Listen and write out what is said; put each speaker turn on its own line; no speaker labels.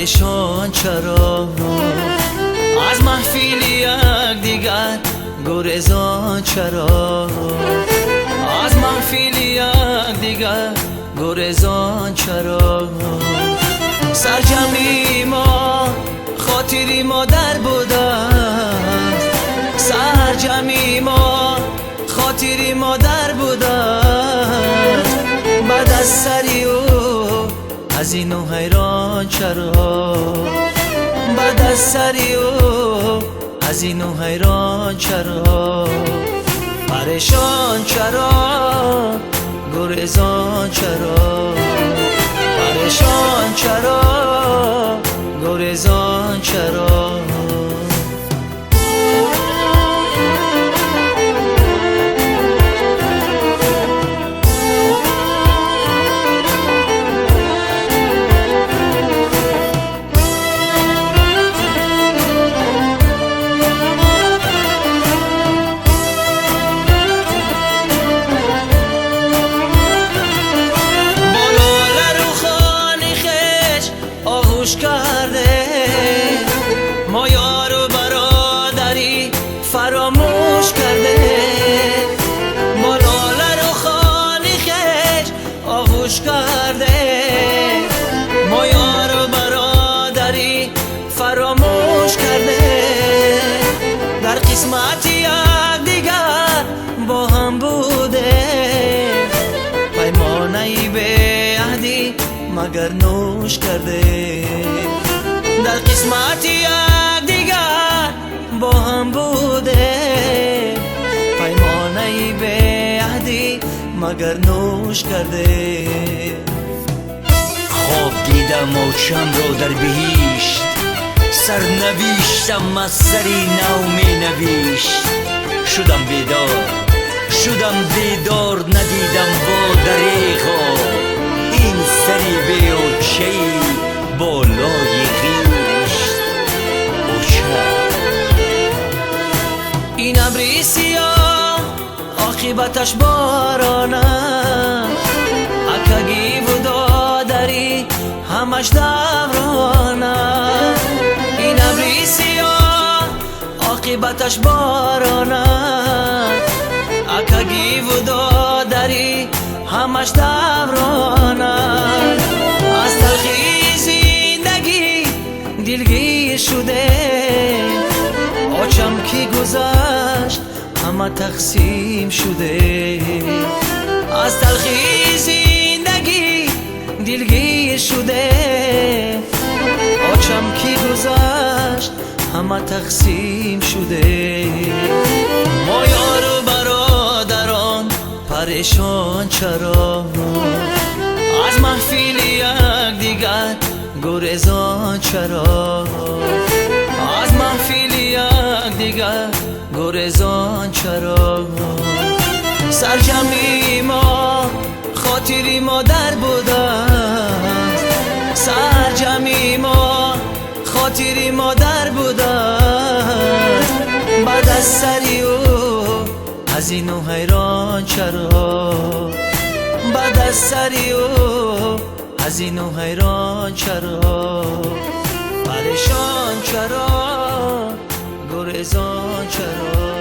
Парешон чаро? Аз маҳфили якдигар гурезон чаро? Аз маҳфили якдигар гурезон чаро? Сарҷамъи мо хотири модар будааст, сарҷамъи мо хотири модар будааст. Баъд аз сари ӯ аз ину ҳайрон чаро? Баъд аз сари ӯ аз ину ҳайрон чаро? Парешон чаро? Гурезон чаро? Парешон чаро? Гурезон чаро? Мо ёру бародарӣ фаромӯш карде, мо лолару хони хеш оғӯш карде. Мо ёру бародарӣ фаромӯш карде, дар қисмати якдигар бо ҳам буде. Паймонаи беаҳдӣ магар нӯш карде, дар қисмати якдигар бо ҳам буде. Паймонаи беаҳдӣ магар нӯш карде.
Хоб дидам очамро дар биҳишт, сарнавиштам аз сари нав менавишт. Шудам бедор, шудам бедор, надидам во дареғо ин сари беочаи болои хишт. Оча
ин абри сиёҳ оқибаташ борона, акагиву додарӣ ҳамаш даврона. Ин абри сиёҳ оқибаташ борона, акагиву додарӣ ҳамаш даврона. Аз талхии зиндагӣ дилгир шуде, очам ки гузашт ҳама тақсим шуде. Аз талхии зиндагӣ дилгир шуде, очам ки гузашт ҳама тақсим шуде. Мо ёру бародарон парешон чаро? Аз маҳфили якдигар гурезон чаро? Аз маҳфили якдигар гурезон чаро? Сарҷамъи мо хотири модар будааст, сарҷамъи мо хотири модар будааст. Баъд аз сари ӯ аз ину ҳайрон чаро? Баъд аз сари ӯ аз ину ҳайрон чаро? Парешон чаро? Гурезон чаро?